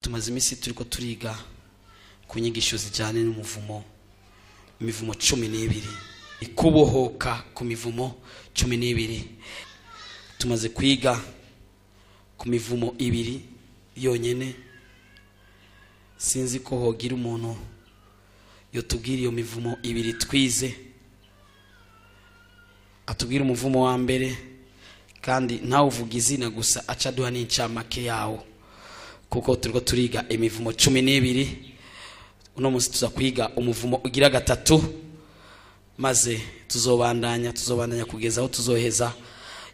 Tumaze iminsi turiko turiga ku nyigisho zijyanye n'umuvumo, imivumo 12, ikubohoka ku mivumo 12. Tumaze kwiga ku mivumo 2 yonyene. Sinzi ko hogira umuntu yotubwira iyo mivumo 2 twize, atubwira umuvumo wa mbere, kandi ntawe uvuga izina gusa, aca duha n'incamake yawo, kuko turiko turiga imivumo 12. Uno munsi tuza kwiga umuvumo ugira 3, maze tuzobandanya kugeza aho tuzoheza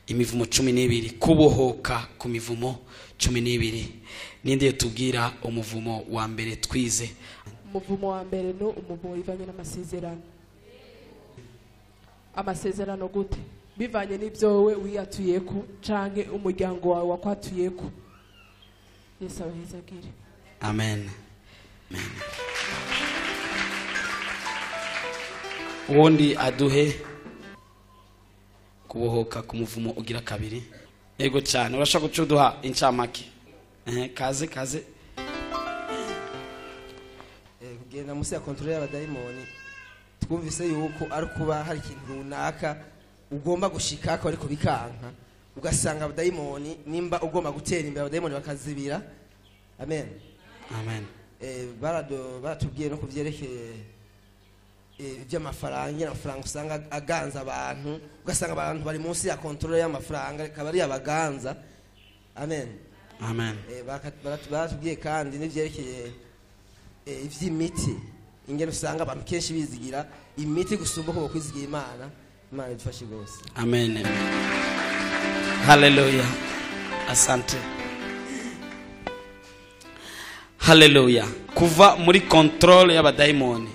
imivumo 12, kubohoka ku mivumo 12. Ninde tubwira umuvumo wa mbere twize? Umuvumo wa mbere no umuvumo ivanye n'amasezerano. Amasezerano gute? Bivanye n'ibyo wowe wiyatuyeko canke umuryango wawe wakwatuyeko. Yesu abahezagire. Amen. Amen. Uwundi aduhe kubohoka ku muvumo ugira 2. Yego cyane, urashaka gucuduha incamake? Kaze kaze. Kugenda musi ya control y'abadayimoni, twumvise yuko ari kuba hari ikintu runaka ugomba gushikako ariko bikanka, ugasanga abadayimoni nimba ugomba gutera imbere abadayimoni bakazibira. Amen. Amen. Baratubwiye no kuvyerekeye iby'amafaranga, amafaranga usanga aganza abantu, ugasanga abantu bari munsi ya control y'amafaranga akaba ari abaganza. Amen. Amen. Baratubwiye kandi n'ivyerekeye ivy'imiti, ingene usanga abantu kenshi bizigira imiti gusumba ko bakwizigira Imana. Imana idufashe gose. Amen. Hallelujah. Asante. Hallelujah. Kuva muri control y'abadaimoni,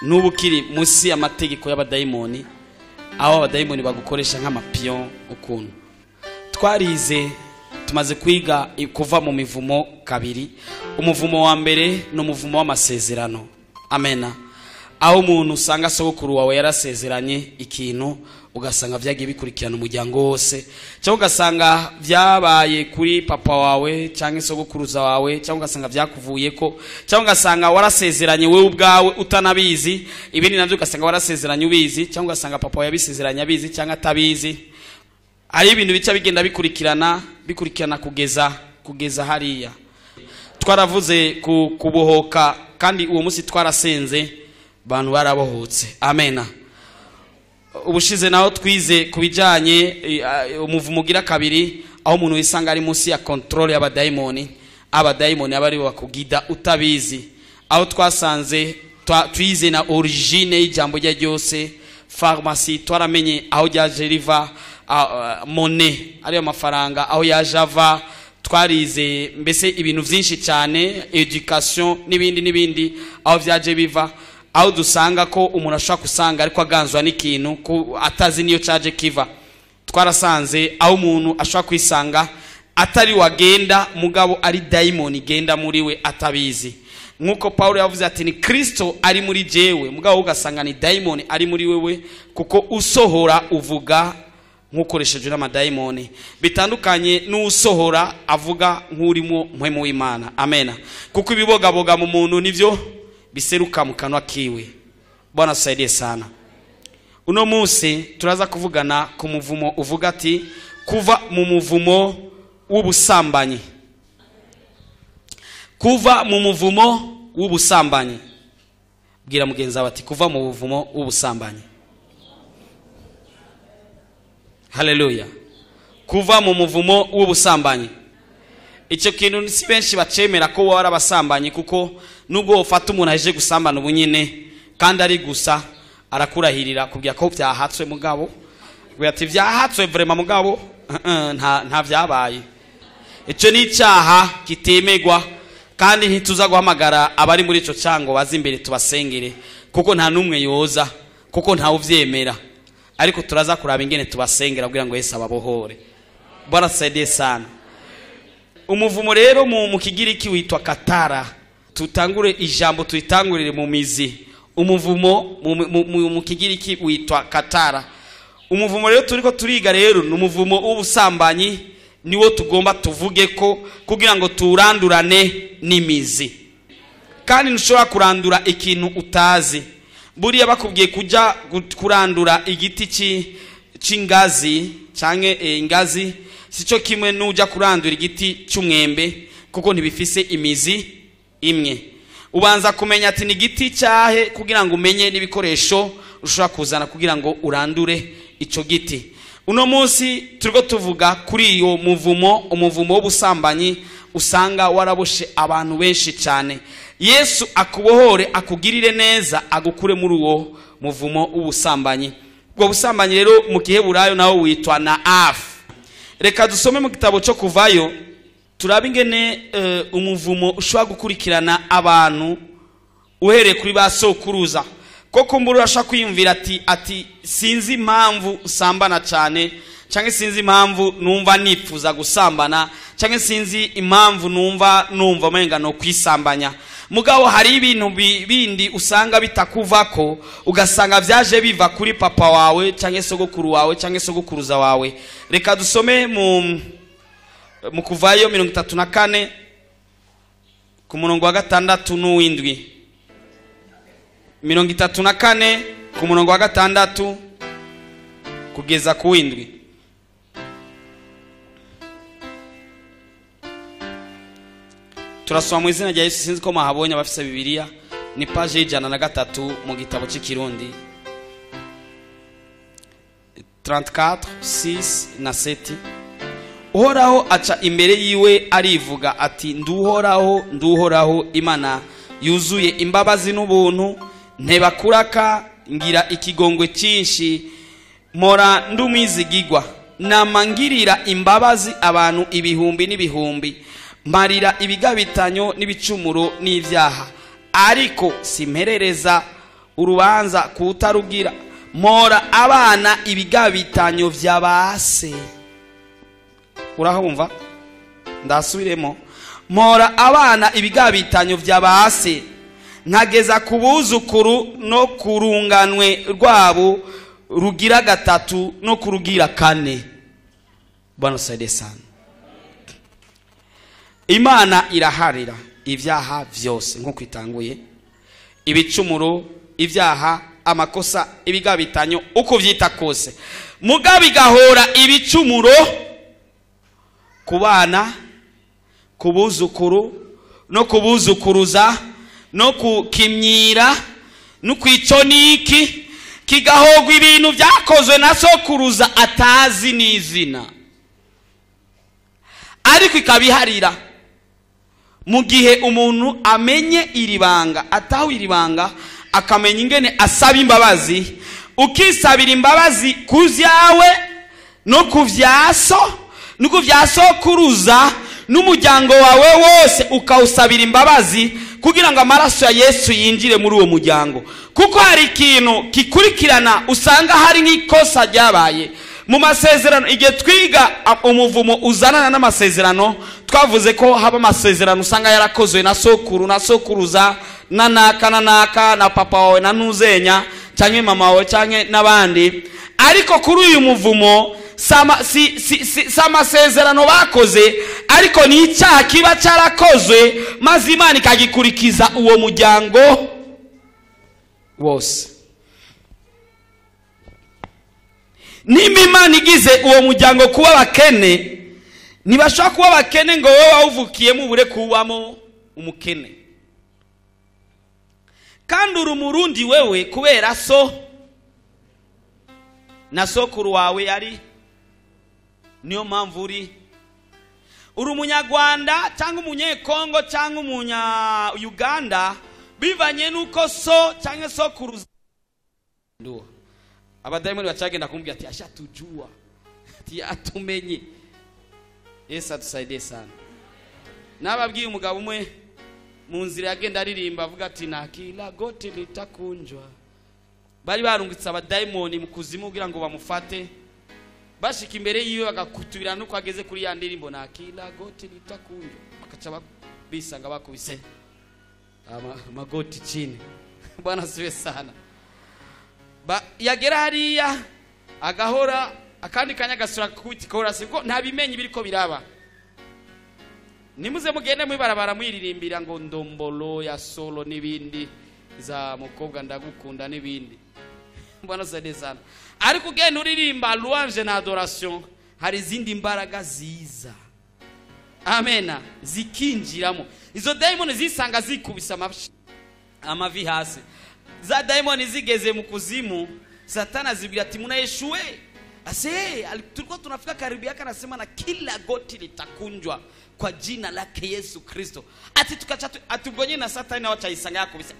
nubu kiri musi y'amategeko y'abadaimoni, aho abadaimoni bagukoresha nk'amapion ukuntu. Twarize, tumaze kwiga kuva mu mivumo 2. Umuvumo wa mbere ni umuvumo w'amasezerano. Amena. Aho umuntu usanga sogokuru wawe yarasezeranye ikintu, ugasanga vyagiye bikurikirana umuryango wose, cyangwa ugasanga vyabaye kuri papa wawe cyangwa sogokuruza wawe, cyangwa ugasanga vyakuvuyeko, cyangwa ugasanga warasezeranye wewe ubwawe utanabizi, ibindi navyo ugasanga warasezeranye ubizi, cyangwa ugasanga papa wawe yabisezeranye abizi cyangwa atabizi. Ari ibintu bica bigenda bikurikirana kugeza hariya. Twaravuze ku kubohoka, kandi uwo munsi twarasenze bantu barabohotse. Amena. Ubushize naho twize kubijanye umuvumo ugira 2, aho umuntu wisanga ari munsi ya control y'abadaimoni, abadaimoni abari bakugida utabizi. Aho twasanze twize na origine y'ijambo rya ryose, pharmacie twaramenye aho ryaje riva, monnaie ariyo mafaranga aho yaje ava. Twarize mbese ibintu vyinshi cyane, education n'ibindi n'ibindi, aho vyaje biva, aho dusanga ko umuntu ashobora kusanga ariko aganzwa n'ikintu ko atazi niyo caje kiva. Twarasanze aho umuntu ashobora kwisanga atari wagenda, mugabo ari daimoni igenda muri we atabizi. Nkuko Paulo yavuze ati ni Kristo ari muri jewe, mugabo ugasanga ni daimoni ari muri wewe, kuko usohora uvuga nkukoresheje n'amadaimoni, bitandukanye n'usohora avuga nk'urimo mpwemu w'Imana. Amena. Kuko ibibogaboga mu muntu nivyo biseruka mu kanwa kiwe. Bwana saidie sana. Uno munsi turaza kuvugana ku muvumo uvuga ati kuva mu muvumo w'ubusambanyi. Kuva mu muvumo w'ubusambanyi. Bwira mugenzi wawe ati kuva mu muvumo w'ubusambanyi. Hallelujah. Kuva mu muvumo w'ubusambanyi. Icyo kintu si benshi bacemera ko wara abasambanyi, kuko nubwo ufata umuntu aje gusambana ubunyine kandi ari gusa arakurahirira kubwira ko byahatswe mugabo, ati byahatswe vraiment mugabo nta byabaye. Icyo ni icyaha kitemegwa, kandi ntituza guhamagara abari muri ico cyango baza imbere tubasengere, kuko nta numwe yoza, kuko nta uvyemera. Ariko turaza kuraba ingene tubasengera kugira ngo Yesu ababohore. Bwana saidie sana. Umuvumo rero mu Kigiriki witwa katara. Tutangure ijambo tuitangurire mu mizi. Umuvumo mu Kigiriki witwa katara. Umuvumo rero turiko turiga rero ni umuvumo w'ubusambanyi. Niwo tugomba tuvuge ko kugira ngo turandurane n'imizi. Kandi ntushobora kurandura ikintu utazi. Buriya bakubwiye kujya kurandura igiti c'ingazi canke ingazi, sico kimwe n'ujya kurandura igiti c'umwembe, kuko ntibifise imizi imwe. Ubanza kumenya ati ni igiti cyahe kugira ngo umenye n'ibikoresho ushobora kuzana kugira ngo urandure ico giti. Uno munsi turiko tuvuga kuri iyo muvumo, umuvumo w'ubusambanyi usanga waraboshe abantu benshi cyane. Yesu akubohore, akugirire neza, agukure muri uwo muvumo w'ubusambanyi. Ubwo busambanyi rero mu Giheburayo nawo witwa Naafu. Reka dusome mu gitabo cyo Kuvayo, turabe ingene umuvumo ushobora gukurikirana abantu uhereye kuri ba sokuruza. Koko mbura urashobora kwiyumvira ati sinzi impamvu usambana cyane, canke sinzi impamvu numva nipfuza gusambana, canke sinzi impamvu numva umenga no kwisambanya. Mugabo hari ibintu bindi usanga bitakuvako, ugasanga vyaje biva kuri papa wawe canke sogokuru wawe canke sogokuruza wawe. Reka dusome mu Kuvayo 34 ku murongo wa 6 n'uwindwi. 34 ku murongo wa 6 kugeza ku windwi. Turasoma mu izina rya Yesu. Sinzi ko mwahabonye abafise Bibiliya, ni page 103 mu gitabo cy'ikirundi, 34 6 na 7. Uhoraho aca imbere yiwe arivuga ati nduhoraho, nduhoraho, Imana yuzuye imbabazi n'ubuntu, ntebakuraka, ngira ikigongwe cyinshi, mpora ndumwizigigwa, namangirira imbabazi abantu ibihumbi n'ibihumbi, mparira ibigabitanyo n'ibicumuro n'ibyaha, ariko simperereza urubanza kutarugira, mpora abana ibigabitanyo vy'abase. Urahumva? Ndasubiremo. Mpora abana ibigabitanyo vy'abase, nkageza ku buzukuru no kurunganwe rwabo rugira gatatu no kurugira kane. Bwana saidie sana. Imana iraharira ibyaha vyose nkuko itanguye, ibicumuro, ibyaha, amakosa, ibigabitanyo, uko vyita kose. Mugabe igahora ibicumuro ku bana, ku buzukuru no kubuzukuruza no kukimyira no kwico niki, kigahogwa ibintu vyakozwe na sokuruza atazi n'izina, ariko ikabiharira. Mu gihe umuntu amenye iribanga, ataho iribanga, akamenya ingene asaba imbabazi, ukisabira imbabazi ku vyawe no ku vyaso no ku vyasokuruza n'umuryango wawe wose, ukawusabira imbabazi kugira ngo amaraso ya Yesu yinjire muri uwo muryango. Kuko hari ikintu kikurikirana, usanga hari nk'ikosa ryabaye mu masezerano. Igihe twiga umuvumo uzanana n'amasezerano, twavuze ko haba amasezerano usanga yarakozwe na sokuru na sokuruza na naka na naka na papa wawe na ntuzenya canke mama wawe canke n'abandi. Ariko kuri uyu muvumo si amasezerano bakoze, ariko ni icyaha kiba cyarakozwe maze Imana ikagikurikiza uwo muryango wose. Nimba Imana igize uwo muryango kuba abakene, ntibashobora kuba abakene ngo wowe wawuvukiyemo ubure kubamo umukene. Kandi uri umurundi wewe kubera so na sokuru wawe yari, niyo mpamvu uri umunyarwanda cyangwa umunyekongo cyangwa umunya Uganda, bivanye nuko so cyangwa sokuru. Abadayimoni bacagenda kumubwira ati ashatujua, ati atumenye. Yesu atusaidie sana. Nababwiye umugabo umwe mu nzira yagenda aririmba avuga ati na kila goti litakunjwa. Bari barungitse abadayimoni mu kuzimu kugira ngo bamufate, bashika imbere yiwe bagakutubira nuko ageze kuri ya ndirimbo na kila goti litakunjwa, bakaca bisanga bakubise amagoti chini. Bwana siwe sana. Yagera hariya agahora Akandi kanya gasura kubita ikorasi kuko ntabimenye ibiriko biraba. Nimuze mugende mwibarabara mwiririmbira ngo ndombolo ya solo n'ibindi za mukobwa ndagukunda n'ibindi. Bwana saidie sana. Ariko ugenda uririmba louange na adoration, hari izindi mbaraga ziza. Amena, zikinjiramo. Izo daimoni zisanga zikubisa amavi hasi. Za daimoni zigeze mu kuzimu, Satana azibwira ati muna échoué. Ase, tulikuwa tunafika karibu yake, anasema na kila goti litakunjwa kwa jina lake Yesu Kristo. Ati tukacha atugonye na Satani na wacha isanga yako bisa.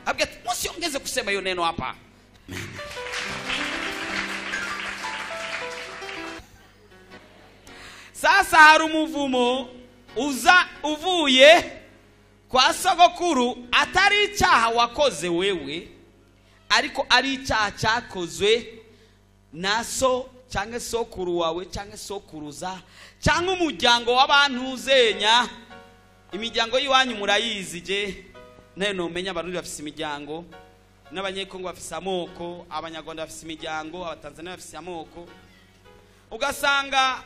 Abwira ati msiongeze kusema hiyo neno hapa. Sasa hari umuvumo uza uvuye kwa sogokuru, atari icyaha wakoze wewe, ariko ari icyaha cyakozwe na so cyangwa sokuru wawe cyangwa sokuruza cyangwa umuryango w'abantu uzenya. Imiryango y'iwanyu murayizi, je nayo nomenya. Abarundi bafise imiryango, n'Abanyekongo bafise amoko, Abanyarwanda bafise imiryango, Abatanzania bafise amoko. Ugasanga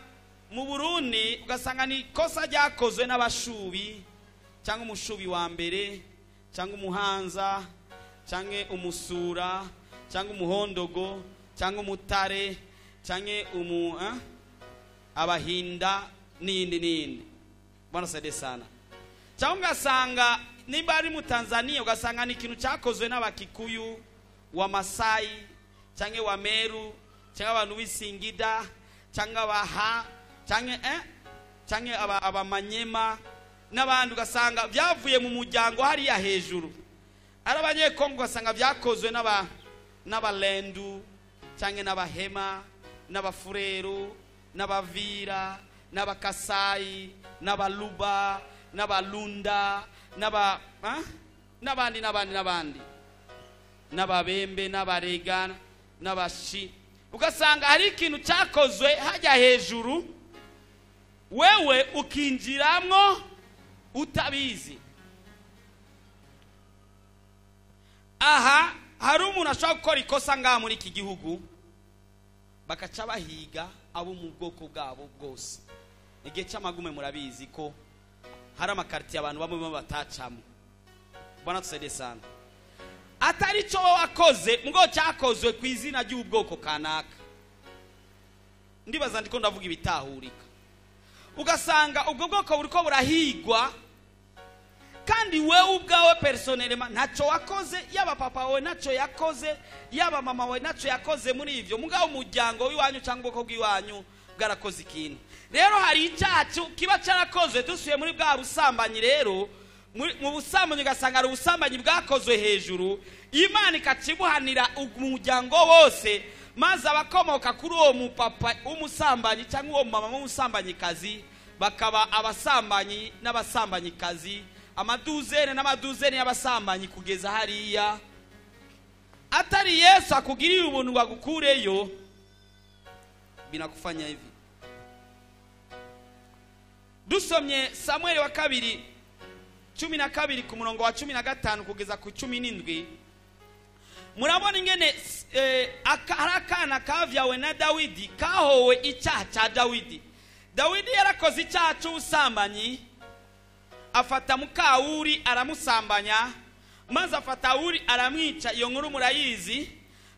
mu Burundi, ugasanga ni kosa ryakozwe n'abashubi, cyangwa umushubi wa mbere, cyangwa umuhanza, cyangwa umusura, cyangwa umuhondogo, cyangwa umutare, cyangwa umu abahinda n'iyindi n'iyindi. Bwana saidie sana. Cyangwa ugasanga nimba ari mu Tanzania, ugasanga ni ikintu cyakozwe n'Abakikuyu, wa Masai, cyangwa wa Meru, cyangwa abantu b'Isingida, cyangwa abaha, cyangwa cyangwa abamanyema n'abandi. Ugasanga byavuye mu muryango hariya hejuru. Ari Abanyekongo, ugasanga byakozwe n'aba n'Abalendu, cyangwa n'Abahema, n'Abafureru, n'Abavira, n'Abakasayi, n'Abaluba, n'Abalunda, n'aba n'abandi n'abandi n'abandi, n'Ababembe, n'Abarega, n'Abashi. Ugasanga hari ikintu cyakozwe hajya hejuru, wewe ukinjiramwo utabizi. Aha hari umuntu ashobora gukora ikosa ngaha muri iki gihugu, bakaca bahiga abo mu bwoko bwabo bwose. Igihe cy'amagume murabizi ko hari amakaritiye abantu bamwe batacamo. Bwana tusaidie sana. Atari cyo wakoze, mugo cyakozwe ku izina ry'ubwoko kanaka. Ndibaza ndiko ndavuga ibitahurika. Ugasanga ubwo bwoko buriko burahigwa, kandi wewe ubwawe personnellement ntacyo wakoze, yaba papa wawe ntacyo yakoze, yaba mama wawe ntacyo yakoze muri ivyo, mugabo umuryango w'iwanyu cyangwa ubwoko bw'iwanyu bwarakoze ikintu. Rero hari icyaha kiba cyarakozwe. Dusuye muri bwa busambanyi rero, mu busambanyi ugasanga hari ubusambanyi bwakozwe hejuru, Imana ikakibuhanira umuryango wose, maze abakomoka kuri uwo mupapa w'umusambanyi cyangwa uwo mama w'umusambanyikazi bakaba abasambanyi n'abasambanyikazi, amaduzene n'amaduzene y'abasambanyi kugeza hariya. Atari Yesu akugiriye ubuntu ngo agukureyo, binakufanya hivi. Dusomye Samueli wa kabiri 12 ku murongo wa 15 kugeza ku 17, murabona ingene hari akana kavyawe na Dawidi kahowe icyaha cya Dawidi. Dawidi yarakoze icyaha cy'ubusambanyi, afata mukawuri aramusambanya, maze afata Uri aramwica. Iyo nkuru murayizi.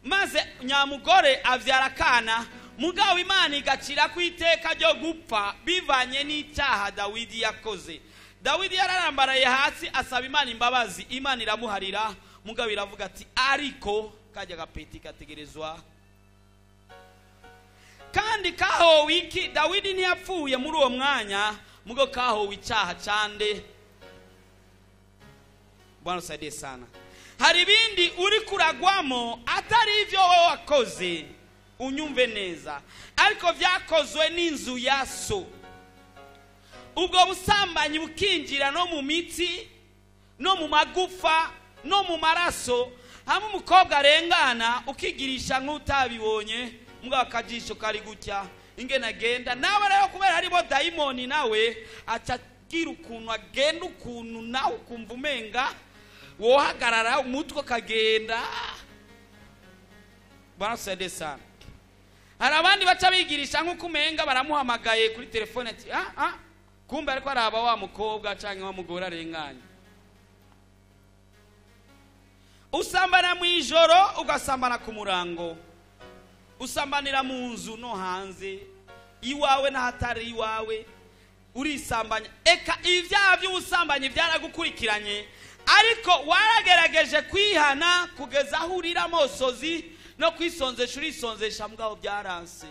Maze nyamugore avyara akana, mugabo Imana igacira ku iteka ryo gupfa bivanye n'icyaha Dawidi yakoze. Dawidi yararambaraye hasi asaba Imana imbabazi, Imana iramuharira, mugabo iravuga ati ariko kajya gapeti kategerezwa kandi kahowe iki. Dawidi ntiyapfuye muri uwo mwanya, mugo kahowe icyaha cyande. Bwana usaidie sana. Hari ibindi uri kuragwamo atari ibyo wowe wakoze, unyumve neza, ariko byakozwe n'inzu ya so. Ubwo busambanyi bukinjira no mu mitsi, no mu magufa, no mu maraso. Hamwe umukobwa arengana ukigirisha nk'utabibonye, mbwa akajisho kari gutya ingene agenda nawe. Rero kubera harimo dayimoni, nawe aca agira ukuntu agenda, ukuntu nawe ukumva umenga wohagarara umutwe ukagenda. Bwana tusaidie sana. Hari abandi baca bigirisha nk'uko umenga baramuhamagaye kuri telefone, ati ah ah, kumbe ariko araba wa mukobwa canke wa mugore arenganye. Usambana mu ijoro, ugasambana ku murango, usambanira mu nzu no hanze, iwawe n'ahatari iwawe urisambanya. Eka ibyaha by'ubusambanyi byaragukurikiranye, ariko waragerageje kwihana kugeza aho urira amosozi no kwisonzesha, urisonzesha, mugabo byaranse.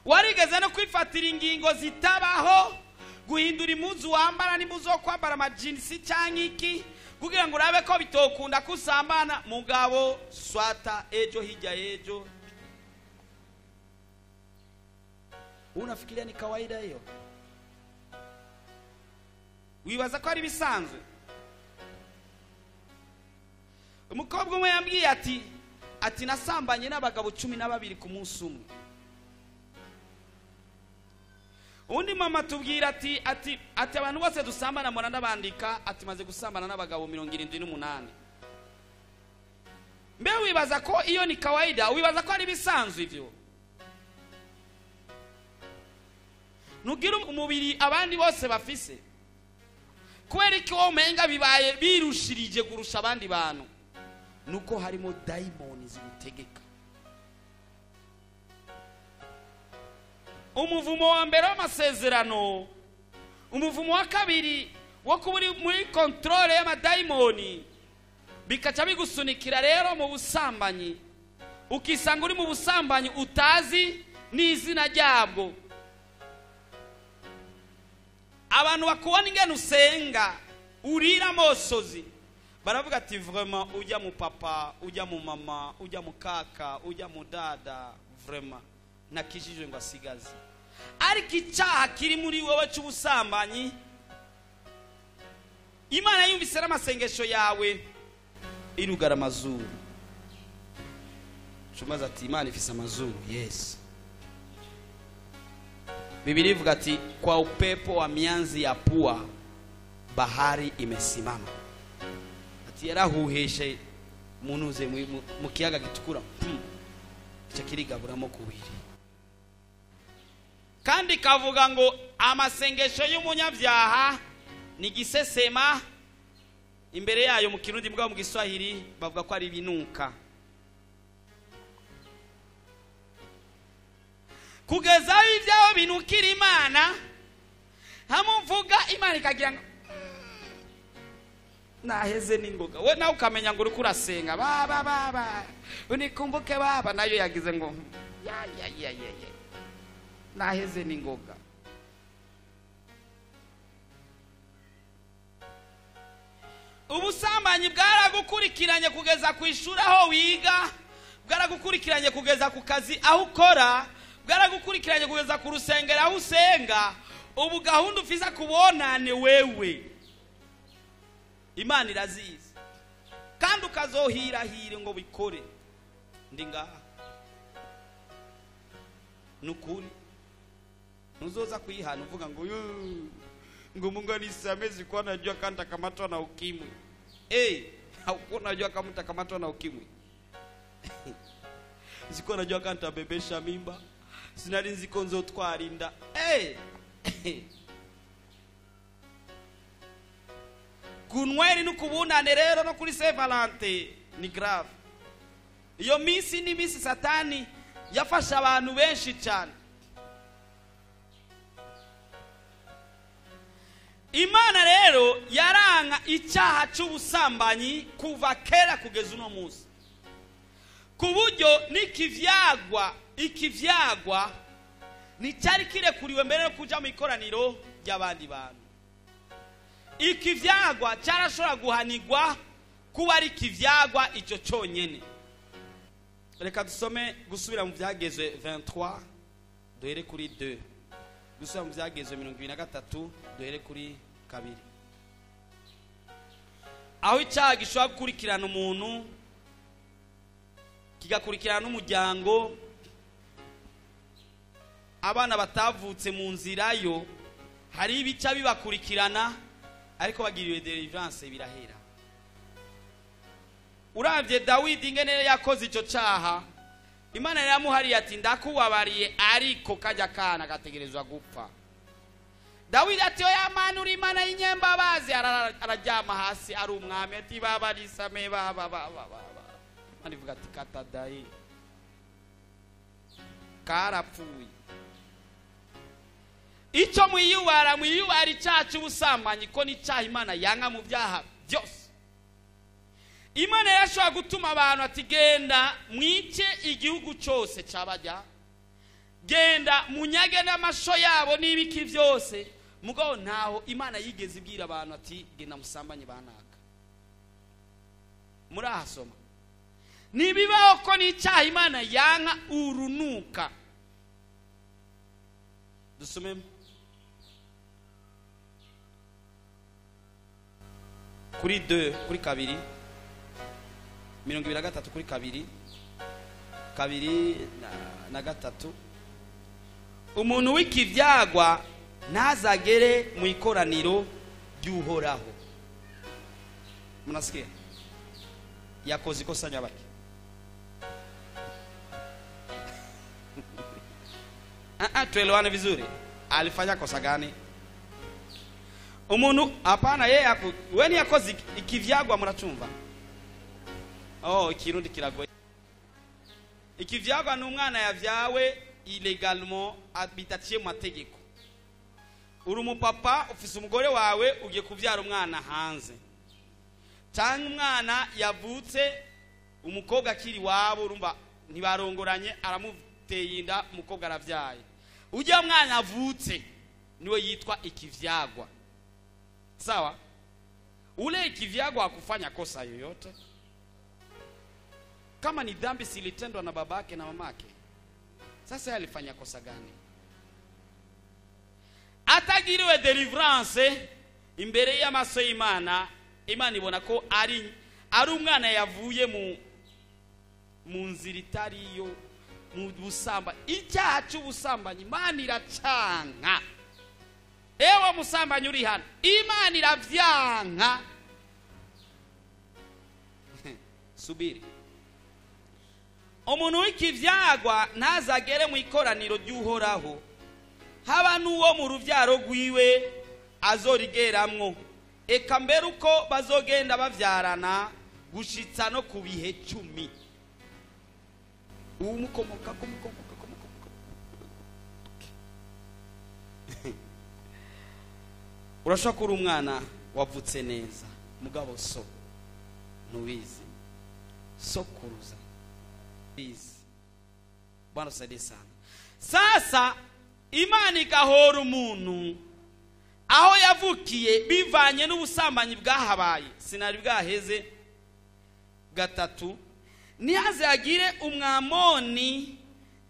Warigeze no kwifatira ingingo zitabaho, guhindura impuzu wambara n'impuzu zo kwambara amajinisi cyangwa iki, kugira ngo urabe ko bitokunda ko usambana, mugabo swata ejo hirya y'ejo. Unafikiria ni kawaida hiyo? Wibaza ko ari bisanzwe? Umukobwa umwe yambwiye ati nasambanye n'abagabo 12 ku munsi umwe. Undi mama tubwira ati abantu bose dusambana mora ndabandika, ati maze gusambana n'abagabo 78. Mbe wibaza ko iyo ni kawaida? Wibaza ko ari bisanzwe ivyo? Nugira umubiri abandi bose bafise, kubera iki wowe umenga bibaye birushirije kurusha abandi bantu? Nuko harimo daimoni zigutegeka. Umuvumo wa mbere w'amasezerano, umuvumo wa kabiri wo kuba uri muri kontrole y'amadayimoni, bikaca bigusunikira rero mu busambanyi, ukisanga uri mu busambanyi utazi n'izina ryabwo. Abantu bakubona ingene usenga urira amosozi, baravuga ati vraiment ujya mu papa, ujya mu mama, ujya mu kaka, ujya mu dada, vraiment nakijijwe ngo asigaze. Ariko icyaha kiri muri wowe cy'ubusambanyi, Imana yumvise n'amasengesho yawe irugara amazuru. Shumaza ati Imana ifise amazuru. Yes. Biblia ivuga ati kwa upepo wa mianzi ya pua bahari imesimama. Ati yarahuheshe munuze mu kiyaga gitukura, ica kirigaburamo kubiri. Kandi kavuga ngo amasengesho y'umunyabyaha ni gisesema imbere yayo. Mu Kirundi bwa mu Giswahili bavuga ko ari ibinuka. Kugeza ibyaho binukira Imana, hamuvuga Imana ikagira ngo naheze n'ingoga. We nawe ukamenya ngo uriko urasenga baba baba unikumbuke baba, nayo yagize ngo ya ya ya ya ya naheze n'ingoga. Ubusambanyi bwaragukurikiranye kugeza ku ishuri aho wiga, bwaragukurikiranye kugeza ku kazi aho ukora, bwaragukurikiranye kugeza ku rusengero aho usenga. Ubu gahunda ufisa kubonane wewe Imana irazizi, kandi ukazohirahire ngo bikore. Ndi ngaha nukuri, ntuzoza kuyihana uvuga ngo ngo Mungu anisamee, sikuwa najua kama nitakamatwa na ukimwi. Haukuwa unajua kama nitakamatwa na ukimwi? Sikuwa najua kama nitabebesha mimba, sinari nzi ko nzotwara inda. Kunweri n'ukubunane rero no kuri Saint Valentin ni grave. Iyo minsi ni minsi Satani yafashe abantu benshi cyane. Imana rero yaranka icyaha cy'ubusambanyi kuva kera kugeza uno munsi, ku buryo n'ikivyagwa ikivyagwa nticyari kirekuriwe mbere yo kuja mu ikoraniro ry'abandi bantu. Ikivyagwa cyarashobora guhanigwa kuba ari ikivyagwa icyo cyonyene. Reka dusome gusubira mu Byagezwe 23 duhere kuri 2. Gusubira mu Byagezwe 23 duhere kuri 2. Aho icyaha gishobora gukurikirana umuntu, kigakurikirana n'umuryango, abana batavutse mu nzira yo hari ibica bibakurikirana, ariko bagiriwe deliverance birahera. Uravye Dawidi ingene yakoze ico caha, Imana yaramuhariye ati ndakubabariye, ariko kajya kana gategerezwa gupfa. Dawidi ati oya Mana, uri Imana y'inyembabazi. Araryama hasi ari umwami, ati baba risame baba baba baba. Imana ivuga ati kata dayi, karapfuye. Icyo mwiyubara, mwiyubara icyaha cy'ubusambanyi, ko ni icyaha Imana yanka mu byaha byose. Imana yarashobora gutuma abantu ati genda mwice igihugu cyose cyabajya, genda munyage n'amasho yabo n'ibiki byose. Mugabo ntaho Imana yigeze ibwira abantu ati genda musambanye banaka. Murahasoma nibibaho ko ni icyaha Imana yanka urunuka. Dusome kuri 2 kuri 2 23 kuri 2 2 na 3. Umuntu w'ikivyagwa ntazagere mu ikoraniro ry'Uhoraho. Munasikia? Yakoze ikosa nyabaki. Tuelewane vizuri. Alifanya kosa gani? Umuntu hapana, yeye weni yakoze ikivyagwa, muracumva? Oh, ikirundi kiragoye. Ikivyagwa ni umwana yavyawe illegalement, bitaciye mu mategeko. Uri umupapa ufise umugore wawe, ugiye kuvyara umwana hanze, cyangwa umwana yavutse umukobwa akiri wabo, urumva ntibarongoranye, aramuteye inda, umukobwa aravyaye. Ujya mwana avutse niwe yitwa ikivyagwa. Sawa? Ule ikivyagwa hakufanya kosa yoyote. Kama ni dhambi silitendwa na babake na mamake, sasa alifanya kosa gani? Atagiriwe deliverance imbere y'amaso y'Imana. Imana ibona ko ari umwana yavuye mu nzira itariyo, mu busamba, icyaha cy'ubusambanyi. Imana iracanka. Ewe musambanyi uri hano, Imana iravyanka. Subiri. Umuntu w'ikivyagwa ntazagere mu ikoraniro ry'Uhoraho, haba n'uwo mu ruvyaro rwiwe azorigeramwo. Eka mbere uko bazogenda bavyarana gushitsa no ku bihe 10. Umukomoka kumukomoka kumukomoka. Urashobora kuba umwana wavutse neza, mugabo so ntubizi, sokuruza bizi. Bwana usaidie sana. Sasa Imana igahora umuntu aho yavukiye bivanye n'ubusambanyi bwahabaye. Sinari bwaheze 3. Nihaze agire umwamoni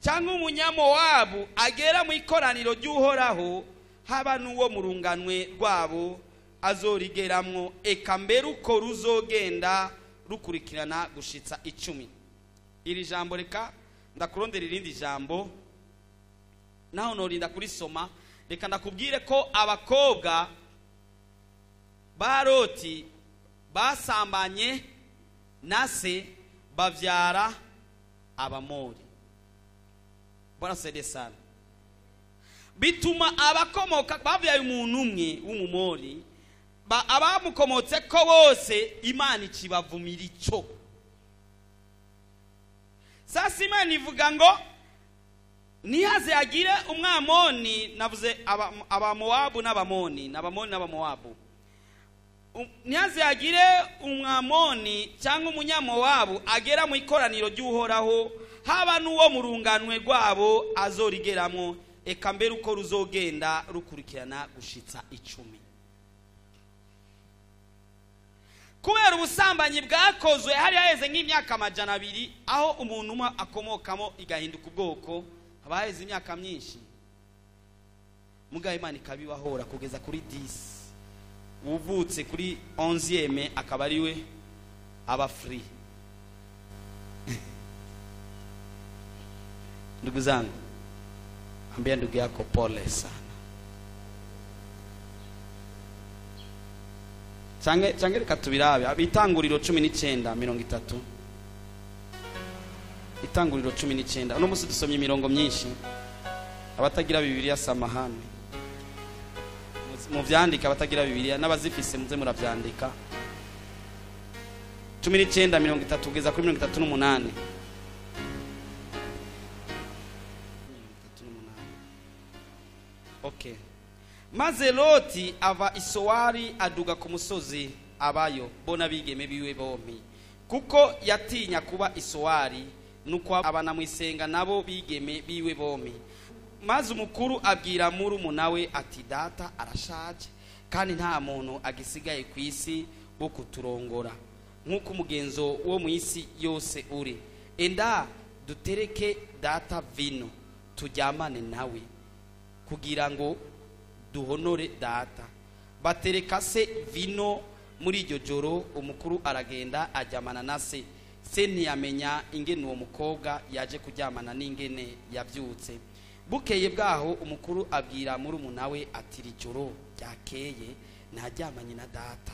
cyangwa umunyamowabu agera mu ikoraniro ry'Uhoraho, haba n'uwo mu runganwe rwabo azorigeramwo. Eka mbere uko ruzogenda rukurikirana gushitsa 10. Iri jambo reka ndakurondera irindi jambo, naho norinda kurisoma. Reka ndakubwire ko abakobwa ba Loti basambanye na se bavyara Abamori. Bwana saidie sana. Bituma abakomoka bavyaye umuntu umwe w'umumori, abamukomotse ko bose Imana ikibavumira ico. Sasa Imana ivuga ngo nihaze agire umwamoni, navuze abamowabu n'abamoni, n'abamoni n'abamowabu. Nihaze agire umwamoni cyangwa umunyamowabu agera mu ikoraniro ry'Uhoraho, haba n'uwo mu runganwe rwabo azorigeramwo. Eka mbere uko ruzogenda rukurikirana gushitsa 10. Kubera ubusambanyi bwakozwe hari haheze nk'imyaka 200, aho umuntu umwe akomokamo igahinduka ubwoko, haba haheze imyaka myinshi. Mugabo Imana ikabibahora kugeza kuri 10. Uvutse kuri 11e akaba ariwe aba free. Ndugu zangu, ambia ndugu yako pole sana. Canke reka tubirabe. Itanguriro 19:30. Itanguriro 19. Uno musi dusomye imirongo myinshi. Abatagira Bibiliya samahane. Muvyandika abatagira Bibiliya n'abazifise muze muravyandika. 19:30 kugeza kuri 38. Okay. Maze Loti ava Isowari aduga ku musozi abayo bona bigeme biwe bompi, kuko yatinya kuba Isowari, nuko abana mwisenga nabo bigeme biwe bompi. Maze umukuru abwira murumuna we ati data arashaje kandi nta muntu agisigaye ku isi wo kuturongora nk'uko umugenzo wo mu isi yose uri. Enda dutereke data vino turyamane nawe kugira ngo duhonore data. Batereka se vino muri iryo joro. Umukuru aragenda aryamana na se. Se ntiyamenya ingene uwo mukobwa yaje kuryamana n'ingene yavyutse. Bukeye bwaho umukuru abwira murumuna we ati iri joro ryakeye naryamanye na data,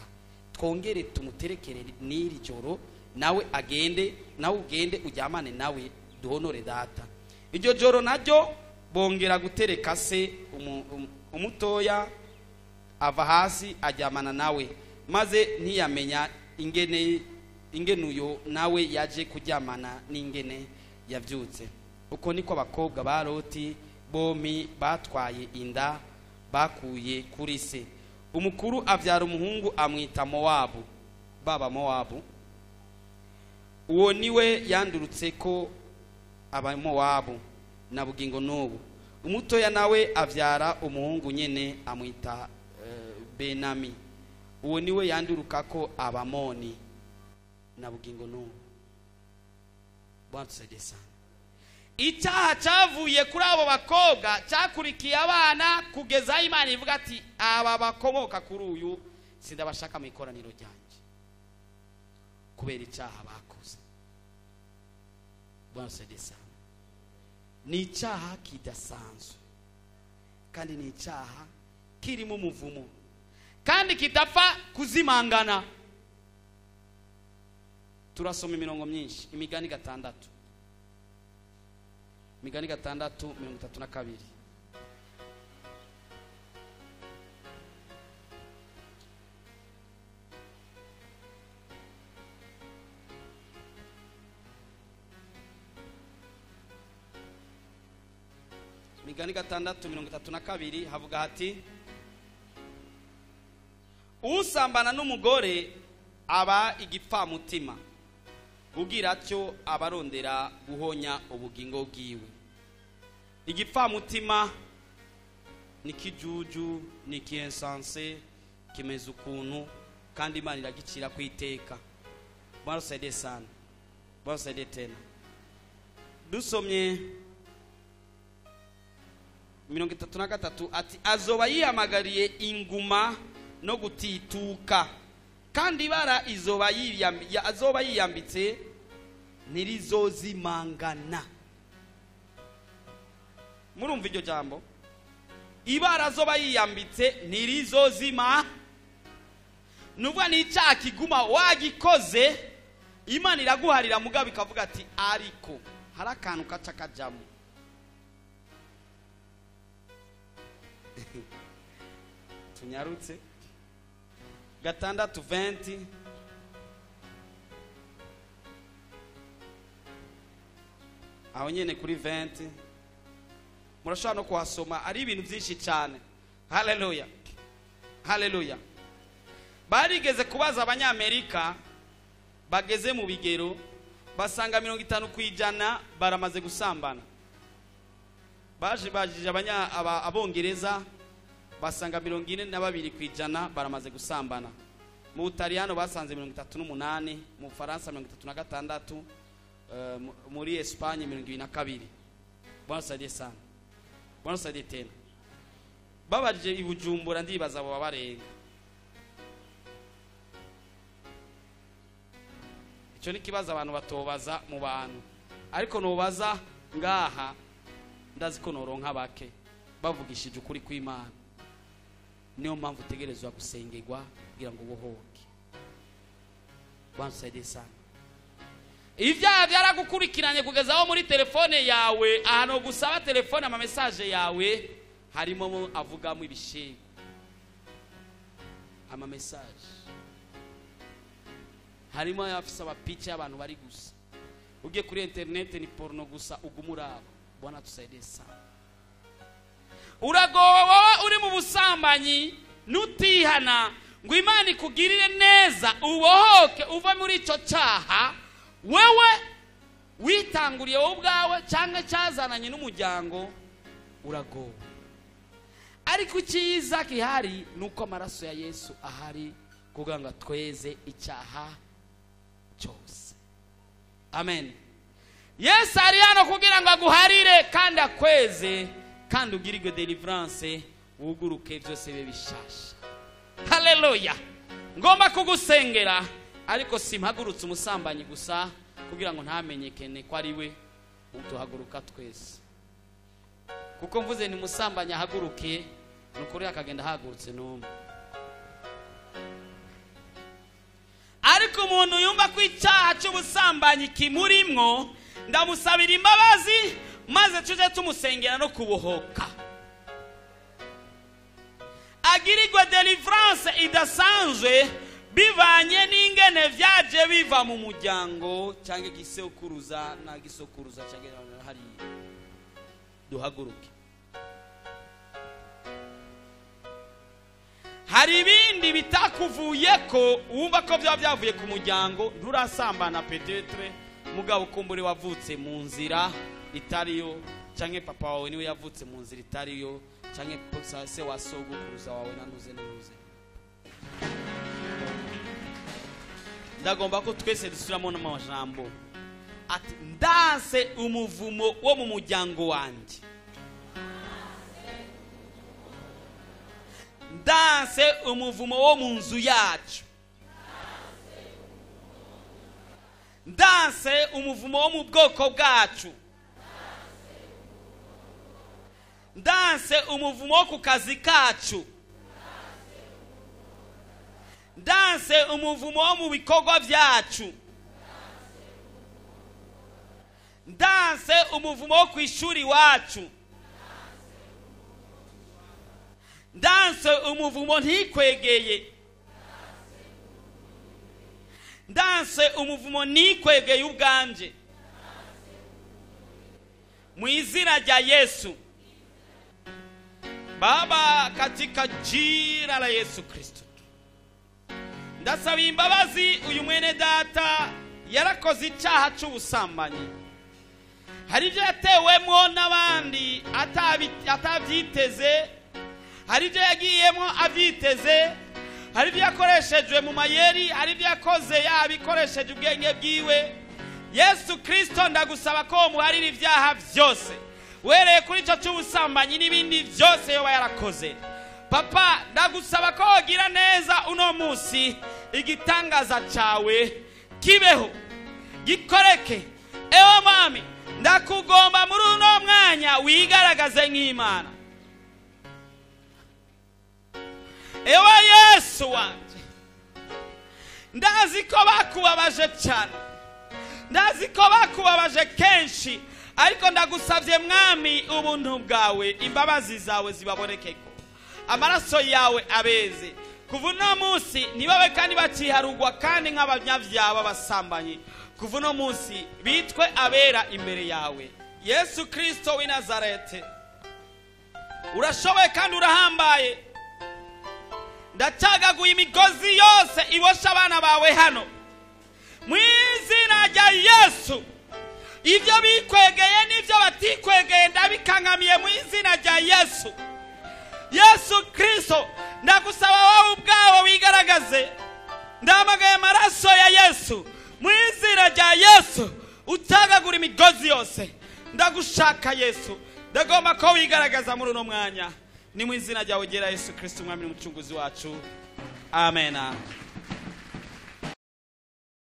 twongere tumuterekere n'iri joro, nawe agende, nawe ugende uryamane nawe duhonore data. Iryo joro naryo bongera gutereka se. Umutoya ava hasi aryamana nawe, maze ntiyamenya ingene uyo nawe yaje kuryamana n'ingene yavyutse. Uko niko abakobwa ba Loti bompi batwaye inda bakuye kuri se. Umukuru avyara umuhungu amwita Mowabu, baba Mowabu. Uwo niwe yandurutse ko abamowabu na bugingo n'ubu. Umutoya nawe avyara umuhungu nyene amwita Benami. Uwo niwe yanduruka ko abamoni na bugingo n'ubu. Bwana tusaidie sana. Icyaha cyavuye kuri abo bakobwa cyakurikiye abana kugeza Imana ivuga ati aba bakomoka kuri uyu sindabashaka mu ikoraniro ryanjye kubera icyaha bakoze. Bwana tusaidie sana. Ni icyaha kidasanzwe kandi ni icyaha kirimo umuvumo kandi kidapfa kuzimangana. Turasoma imirongo myinshi. Imigani 6. Imigani 6:32. Imigani 6:32 havuga hati usambana n'umugore aba igipfamutima, ugira atyo abarondera guhonya ubugingo bwiwe. Igipfamutima ni kijuju, ni kiensanse, kimeze ukuntu, kandi Imana iragicira kwiteka. Bwana tusaidie sana. Bwana tusaidie tena. Dusomye 33 ati azoba yihamagariye inguma no gutituka, kandi ibara izoba azoba yiyambitse ntirizozimangana. Murumva iryo jambo? Ibara azoba yiyambitse ntirizozima. Nuvuga ni icyaha kiguma wagikoze, Imana iraguharira mugabo ikavuga ati ariko hari akantu kaca kajamo. Tunyarutse 6:20. Aho nyene kuri 20 murashobora no kuhasoma, ari ibintu byinshi cyane. Haleluya, haleluya. Barigeze kubaza abanyamerika bageze mu bigero, basanga 50% baramaze gusambana. Baje bajije abongereza basanga 42% baramaze gusambana. Mu Butaliyano basanze 38, mu Faransa 36, muri Espagne 22. Bwana tusaidie sana. Bwana tusaidie tena. Babajije i Bujumbura ndibaza abo babarenga. Icyo ni kibazo abantu batobaza mu bantu, ariko nobaza ngaha ndazi ko noronka bake bavugishije ukuri kw'Imana. Niyo mpamvu utegerezwa gusengerwa kugira ngo ubohoke. Bansaidie sana. Ibyaha byaragukurikiranye kugeza aho muri telefone yawe, ahantu gusaba telefone ama message yawe harimo avugamo ibishego, ama message harimo afisa abapicha y'abantu bari gusa. Ugiye kuri internet ni porno gusa ugumuraba. Bwana tusaidie sana. Uragowe wowe uri mu busambanyi nutihana ngo Imana ikugirire neza ubohoke uva muri ico cyaha wewe witanguriye wowe ubwawe cyangwa cyazananye n'umuryango. Uragowe. Ariko icyiza gihari nuko amaraso ya Yesu ahari kugira ngo tweze icyaha cyose. Amen. Yesu ari hano kugira ngo aguharire kandi akweze kandi ugirirwe deliverance, wuguruke byose bibe bishasha. Haleluya. Ngomba kugusengera ariko simpagurutse umusambanyi gusa kugira ngo ntamenyekane ko ari we. Utuhaguruka twese, kuko mvuze ni musambanyi ahaguruke nukuri akagenda ahagurutse n'umwe. Ariko umuntu yumva ko icyaha cy'ubusambanyi kimurimwo, ndamusabira imbabazi maze tuje tumusengera no kubohoka, agirirwe deliverance idasanzwe bivanye n'ingene vyaje biva mu muryango cyangwa igisekuruza na gisokuruza cyangwa hariya. Duhaguruke. Hari ibindi bitakuvuyeko wumva ko byaba byavuye ku muryango, nturasambana peut-être, mugabo kumbure wavutse mu nzira itariyo, cyangwa papa wawe niwe yavutse mu nzira itariyo, cyangwa se wa sogokuruza wawe nanuze nanuze. Ndagomba ko twese dusubiramo n'amajambo ati ndanse umuvumo wo mu muryango wanjye, ndanse umuvumo wo mu nzu yacu, ndanse umuvumo wo mu bwoko bwacu, ndanse umuvumo wo ku kazi kacu, ndanse umuvumo wo mu bikorwa byacu, ndanse umuvumo wo ku ishuri iwacu, ndanse umuvumo ntikwegeye, ndanse umuvumo nikwegeye ubwanje, mu izina rya Yesu. Baba, katika jina la Yesu Kristo, ndasaba imbabazi uyu mwene data yarakoze icyaha cy'ubusambanyi. Hari ibyo yatewemo n'abandi atabyiteze, hari ibyo yagiyemo abyiteze, hari ibyo yakoreshejwe mu mayeri, hari ibyo yakoze yabikoresheje ubwenge bwiwe. Yesu Kristo, ndagusaba ko muharira ibyaha byose wereye kuri icyo cy'ubusambanyi n'ibindi byose yoba yarakoze. Papa, ndagusaba ko wogira neza uno munsi, igitangaza cyawe kibeho gikoreke. Ewe Mwami, ndakugomba muri uno mwanya wigaragaze nk'Imana. Ewe Yesu wanje, ndazi ko bakubabaje cyane, ndazi ko bakubabaje kenshi, ariko ndagusabye Mwami ubuntu bwawe, imbabazi zawe zibabonekeko, amaraso yawe abeze. Kuva uno munsi ntibabe kandi bakiharugwa kandi nk'abanyabyaha b'abasambanyi. Kuva uno munsi bitwe abera imbere yawe. Yesu Kristo w'i Nazareti, urashoboye kandi urahambaye. Ndacagaguye imigozi yose ibosha abana bawe hano mu izina rya Yesu. Ibyo bikwegeye n'ibyo batikwegeye ndabikankamiye mu izina rya Yesu. Yesu Kristo, ndagusaba wowe ubwawe wigaragaze. Ndamagaye amaraso ya Yesu mu izina rya Yesu, utagagura imigozi yose. Ndagushaka Yesu, ndagomba ko wigaragaza muri uno mwanya. Ni mu izina ryawe ryera Yesu Kristo, Umwami n'Umucunguzi wacu. Amen.